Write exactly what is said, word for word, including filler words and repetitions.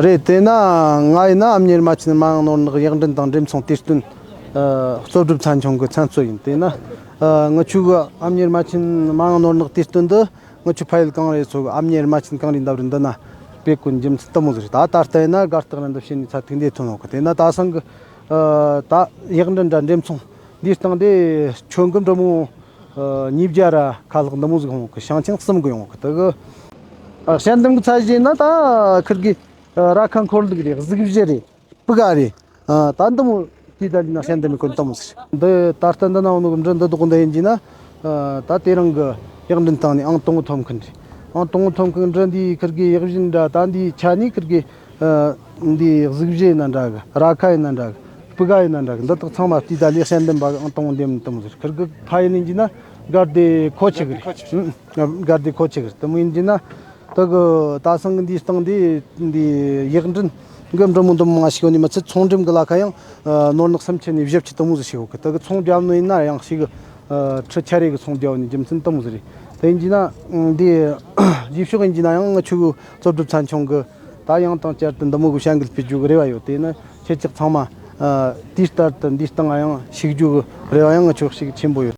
རེད། དེས་ན་ང་ཡིན་ན་ཨ་མྱེས་རྨ་ཆེན་མ་འོངས་ནོར་ནག་ཡིག་འབྲུ་དང་འགྲེམས་ཚོང་དུས་སྟོན། ཨ། གཙོ་སྒྲུབ་ཚན་ཆུང་གི་ཚན་གཙོ་ཡིན། དེས་ན། ཨ། ང་ཆོ་གི་ཨ་མྱེས་རྨ་ཆེན་མ་འོངས་ནོར་ནག་དུས་སྟོན་འདི་ང་ཆོ་ཕ་ཡུལ་གངས་རི་ཚོ་གི་ཨ་མྱེས་རྨ་ཆེན་གངས་རིའི་འདབས་རི་འདི་ན་སྤེལ་དགོས་རྒྱུ་མཚན་དེ་མོ་ཟིག་རེད། ད་ད་ལྟ་ཡིན་ན་དགའ་རྟགས་ར་འདི་བྱས་ནས་ཚད་ཐིག་འདི་ཐོན་ཡོང་གི། དེས་ན་ད་སང་གི། ཨ། ད་ཡིག་འབྲུ་འདྲ་འགྲེམས་ཚོང་འདིའི་སྟེང་དེ་ཁྱོན་གི་འབྲུ་མོ། ཨ། ཉིས་བརྒྱ་ར་ཁ་ལྷག་འདི་མོ་ཟིག་ཡོང་གི། ཞིང་ཆེན་གསུམ་གི་ཡོང་གི། དེ་གི། ཨ། དཔྱད་འདེམས་གི་ཚད་གཞི་ན་ད་ཁིར་གི། ཨ། ར་ཁ་འཁོར་ལུག་རེད། གཟུགས་བཞི་རེད། སྤུ་ག་རེད། ཨ། ད་འདི་མོ་དེ་ད་ལི་ན་དཔྱད་འདེམས་གི་གོ་འདི་མོ་ཟིག་རེད། འདི་ད་ལྟ་འདི་ན་འོ་ནོ་གི་འབྲུ་འདི་དག་འདི་ཡིན་གྱི་ན། ཨ། ད་དེ་རིང་གི་ཡིག་འབྲུ་སྟེང་ནས་ཨང་དང་པོ་ཐོབ་མཁན་རེད། ཨང་དང་པོ་ཐོབ་མཁན་འབྲུ་འདི་ཁིར་གི་ཡིག་བཞིན་འདྲ། ད་འདི་ཆ་ནས་ཁིར་གི། ཨ། འདི་གཟུགས་བཞི་ཡིན་ན་འདྲ་གི། ར་ཁ་ཡིན་ན་འདྲ་གི། སྤུ་ག་ཡིན་ན་འདྲ་གི། འདི་དག་ཚང་མ་དེ་ད་ལི་དཔྱད་འདེམས་པ་གི་ཨང་དང་པོ་འདེམས་འདི་མོ་ཟིག་རེད། ཁིར་གི་ཕ་ཡུལ་ཡིན་གྱི་ན་དགའ་བདེ་ཁོ་ཆེ་གི་རེད། ཨ། དགའ་བདེ་ཁོ་ཆེ་གི་རེད། དེ་མོ་ཡིན་གྱི་ན། དེ་གི་ད་སང་གི་འདིའི་སྟེང་འདི་འདི་ཡིག་འབྲུ་གི་འབྲུ་མོ་འདི་མོ་མང་ཞིག་ཡོད་ནི་མི་ཚད། ཚོང་འགྲེམས་གི་ལ་ཁ་ཡང་ནོར་ནག་སུམ་ཅུ་ནས་བཞི་བཅུ་དེ་མོ་ཟིག་ཞིག་ཡོད་གི། དེ་གི་ཚོང་རྒྱབ་ནོ་ཡིན་ན་ཡང་ཞིག་ཁྲི་ཆ་རེ་གི་ཚོང་རྒྱབ་ནི་རྒྱུ་མཚན་དེ་མོ་ཟིག་རེད། དེ་ཡིན་གྱི་ན་འདི་རྗེས་ཕྱོགས་ཡིན་གྱི་ན་ཡང་ང་ཆོ་གི་གཙོ་སྒྲུབ་ཚན་ཆུང་གི་ད་ཡང་དང་བསྐྱར་དུ་འདི་མོ་གི་བྱ་འགུལ་སྤེལ་རྒྱུ་གི་རེ་བ་ཡོད། དེ་ནི་ཁྱེད་ཅག་ཚང་མ། ཨ། དུས་ལྟར་དུ་འདིའི་སྟེང་ང་ཡང་ཞུགས་རྒྱུ་གི་རེ་བ་ཡང་ང་ཆོ་ཞིག་ཆེན་པོ་ཡོད།